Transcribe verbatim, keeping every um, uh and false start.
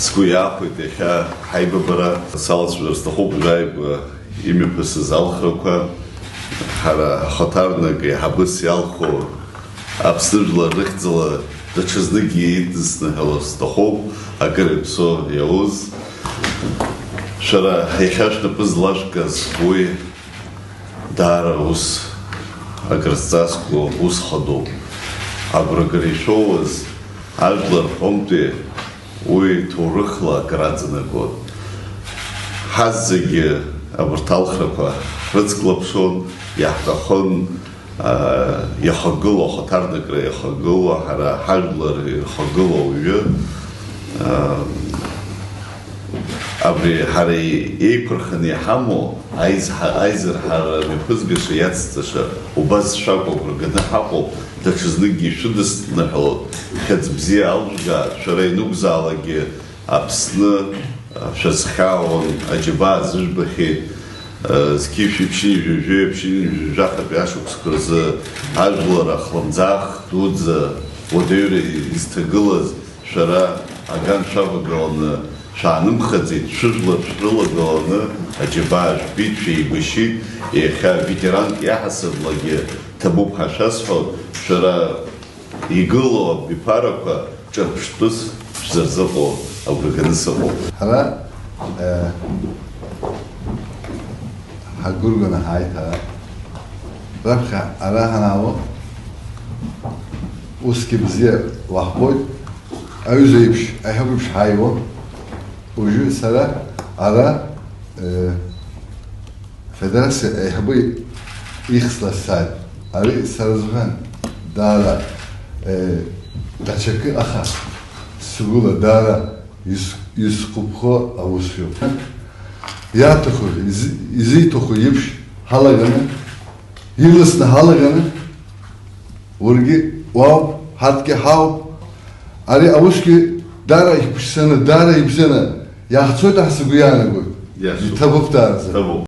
Сгәы иахәеит иахьа ҳаибабара. Салацәажәар сҭахуп жәаҩба имҩаԥысыз алхрақәа. Ҳара ҳхаҭарнак еиҳабыс иалху Аԥсны жәлар рыхьӡала даҽазныкгьы идысныҳәалар сҭахуп, акыр иаԥсоу иауз. Шәара иахьа шәнапы злашәкыз уи даара ус акрызҵазкуа ус хадоуп. Агәрагара ишәоуаз ажәлар рҟынтәи уи ҭоурыхла акыр аҵанакуан. Ҳазегьы абарҭ алхрақәа ҳрыцклаԥшон, иаҳҭахын, аа, иахагылоу, ахаҭарнакра иахагылоу, ҳара ҳажәлар ирхагылоу ауаҩы, аа, абри ҳара еиқәырханы иҳамоу аизҳа-, аизырҳара мҩаԥызгаша иацҵаша убас шәакәу агәра ганы ҳаҟоуп, даҽазныкгьы ишәыдысныҳәалоит, хьыӡ бзиа алжәга, шәара ианакәзаалакгьы Аԥсны шәазхьаауан, аџьабаа зыжәбахьеит, зқьи шәи ԥшьынҩажәи жәаҩа, ԥшьынҩажәи жәахатәи ашықәсқәа рзы ажәлар ахлымӡаах дуӡӡа уадаҩра изҭагылаз, шәара аган шәавагыланы шәаанымхаӡеит, шәыжәлар шәрылагыланы аџьабаа жәбеит, шәеибашьит, иахьа ветеранк иаҳасаблагьы ҭабуп ҳәа шәасҳәоит, шәара игылоу абиԥарақәа ҿырԥштәыс шәзырзыҟоу агәра ганы сыҟоуп. Ҳара, э, ҳагәырганы ҳааит ара. Раԥхьа ара ҳанаало, усгьы бзиа уаҳбоит. Аҩыза еиԥш, аиҳабы еиԥш ҳааиуан. Уажәы сара ара, э, Афедерациа аиҳабы ихьӡ ласааит. Ари сара сзыҳәан даара, э, даҽакы, аха сгәыла даара ис-, исгәаԥхо аус иоуп. Иаҭаху, изы-, изиҭаху еиԥш ҳалаганы, иласны ҳалаганы, уаргьы уаауп, ҳарҭгьы ҳауп. Ари аусгьы даара ихәыцӡаны, даара ибзианы иаҳцоит ҳәа сгәы иаанагоит. Иашоуп. Иҭабуп даараӡа. Иҭабуп.